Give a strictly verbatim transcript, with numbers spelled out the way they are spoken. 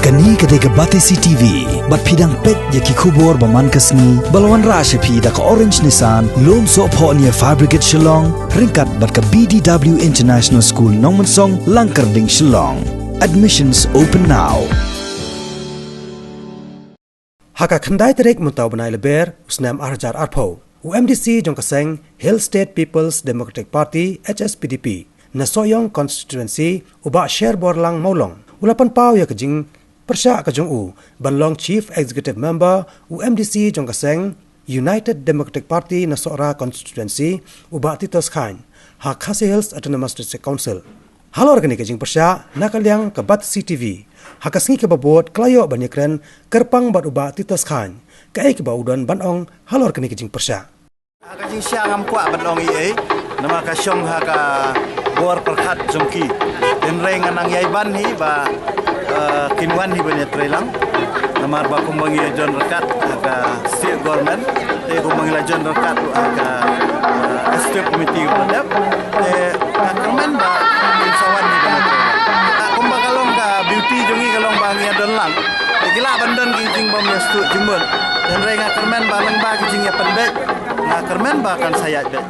Kane ka dei ka Batesi T V, bad phi dang peit ïa ki khubor ba man ka sngi, ba la wanrah sha phi da ka Orange Nissan, Lumsohphoh near Fire Brigade Shillong, ryngkat bad ka B D W International School Nongmensong, Langkyrding, Shillong. Admissions open now. Ha ka khyndai tarik mynta u bnai Lber, u snem ar hajar arphew, u M D C jong ka seng Hill State People's Democratic Party, H S P D P, na Sohiong Constituency, u Bah Sherborlang Mawlong, u la pynpaw ïa ka jingpyrshah ka jong u ban long Chief Executive Member, u M D C jong ka seng United Democratic Party na Sohra Constituency, u Bah Titus Chyne, ha Khasi Hills Autonomous District Council. Halor kane ka jingpyrshah, na ka liang ka Batesi T V, ha ka sngi kaba bud ka la ïoh ban ïakren kyrpang bad u Bah Titus Chyne, kaei kaba u don ban ong halor kane ka jingpyrshah. Ha ka jingshisha ngam kwah ban ong ei ei, namar ka shong ha ka bor pyrkhat jong ki. Hynrei nga nang ïai ban hi ba, eh, kin wan hi ban ïatreilang. Namar ba kumba ngi ïajoin ryngkat ha ka state government, te kumba ngi la join ryngkat ha ka, eh, executive committee kaba la dep. Te nga kyrmen ba ngin sa wan hi ban ïatreilang. Te kumba ka long ka beauty jong ngi ka long ba ngi ïadon lang. Te ki lah ban don ki jingbym ïasuk jingmut. Hynrei nga kyrmen ba lyngba ki jingïapynbeit, nga kyrmen ba kan sa ïaid beit.